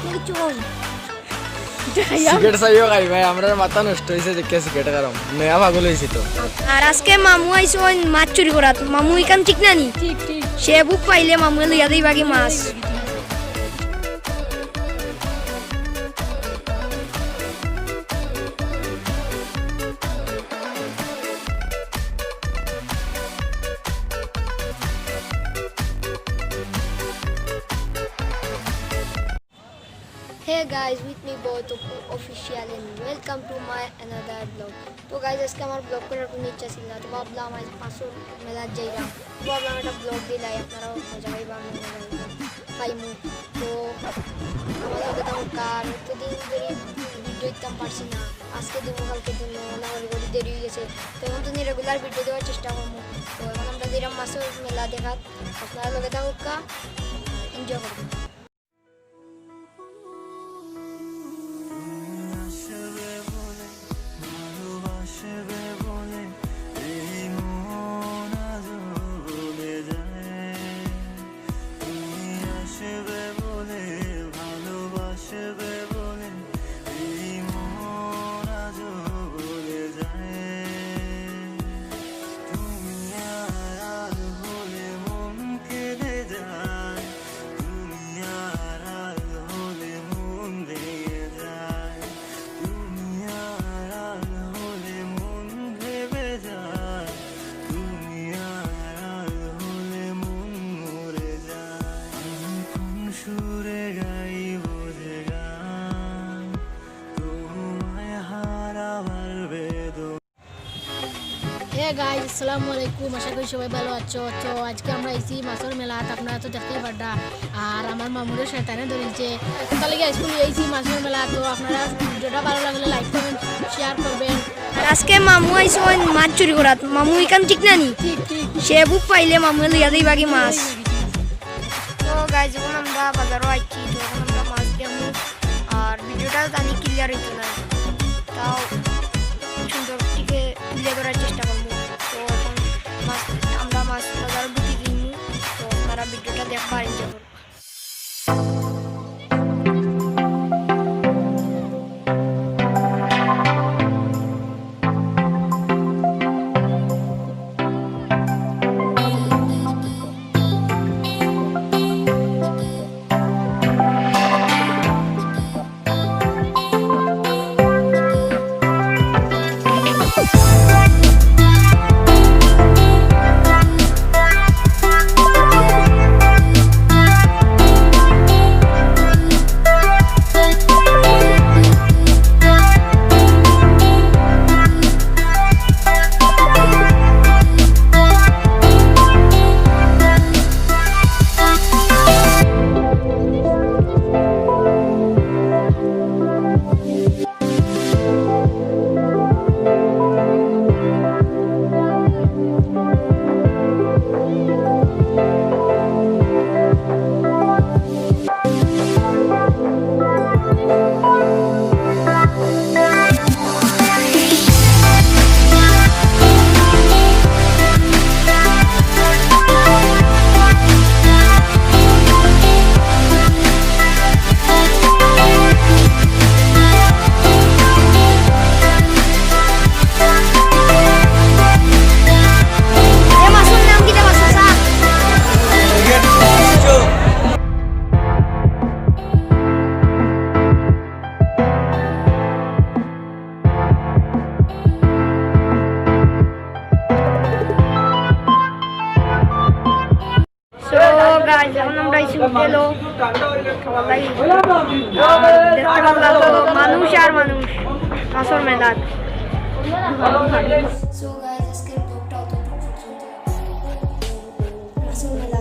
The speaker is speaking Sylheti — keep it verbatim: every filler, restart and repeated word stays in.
কিচ্ছু কম। সিগারেট চাইও খাই ভাই, আমরার মাথা নষ্ট অইছে দেখিয়া সিগারেট খারাম। নয়া পাগল অইছি তো। আর আজকে মামু আইছইন মাছ চুরি করাত। মামু, ইখান ঠিক না নি? ঠিক, ঠিক। সে বুক পাইলে মামুয়ে লইয়া দেইবাগি মাছ। Hey guys, with me Boy Topu Official and welcome to my another vlog. তো গাইজ, আজকে আমার ব্লগ করার কোনো ইচ্ছা ছিল না, তো ভাবলাম আজ মাছর মেলাত যাইরাম, তো ভাবলাম একটা ব্লগ দিলাই, আপনারাও মজা পাইবা, আমিও মজা পাইমু। তো আমার লগে তো আমার কার অতদিন ধরে ভিডিও দিতাম পারছি না, আজকে দিমু, কালকে দিমু, না হলে করি দেরি অই গেছে। তো এখন তো রেগুলার ভিডিও দেওয়ার চেষ্টা করমু। তো এখন আমরা যাইরাম মাছর মেলা দেখাত, আপনারা লগে থাকুক্কা, এনজয় করবেন। হে গাইজ, আসসালামু আলাইকুম। আশা করি সবাই ভালো আছো। তো আজকে আমরা আইছি মাছর মেলাত, আপনারা তো দেখতেই পাররা। আর আমার মামুরে শয়তানে ধরিলছে, তার লাগি আইজকে লই আইছি মাছর মেলা। তো আপনারা ভিডিওটা ভালো লাগলে লাইক, কমেন্ট, শেয়ার করবেন। আর আজকে মামু আইছইন মাছ চুরি করাত। মামু, ইখান ঠিক না নি? ঠিক, ঠিক। সে বুক পাইলে মামুয়ে লইয়া দেইবাগি মাছ। তো গাইজ, এখন আমরা বাজারো আইছি, তো এখন আমরা মাছ দেখমু। আর ভিডিওটা জানি ক্লিয়ার অইতো না, তাও সুন্দর টিকে তুলে ধরার চেষ্টা করমু। তো এখন মাছ, আমরা মাছ বাজারো ঢুকি দিমু, তো আপনারা ভিডিওটা দেখবা, এনজয় করবা। So guys, এখন আমরা আইছি হোটেলো। ওয়াল্লাহি, আহ, দেখতে পারলা তো মানুষ আর মানুষ, মাছর মেলাত। So guys, আজকের ব্লগটা অতটুকু পর্যন্ত। মাছর মেলা।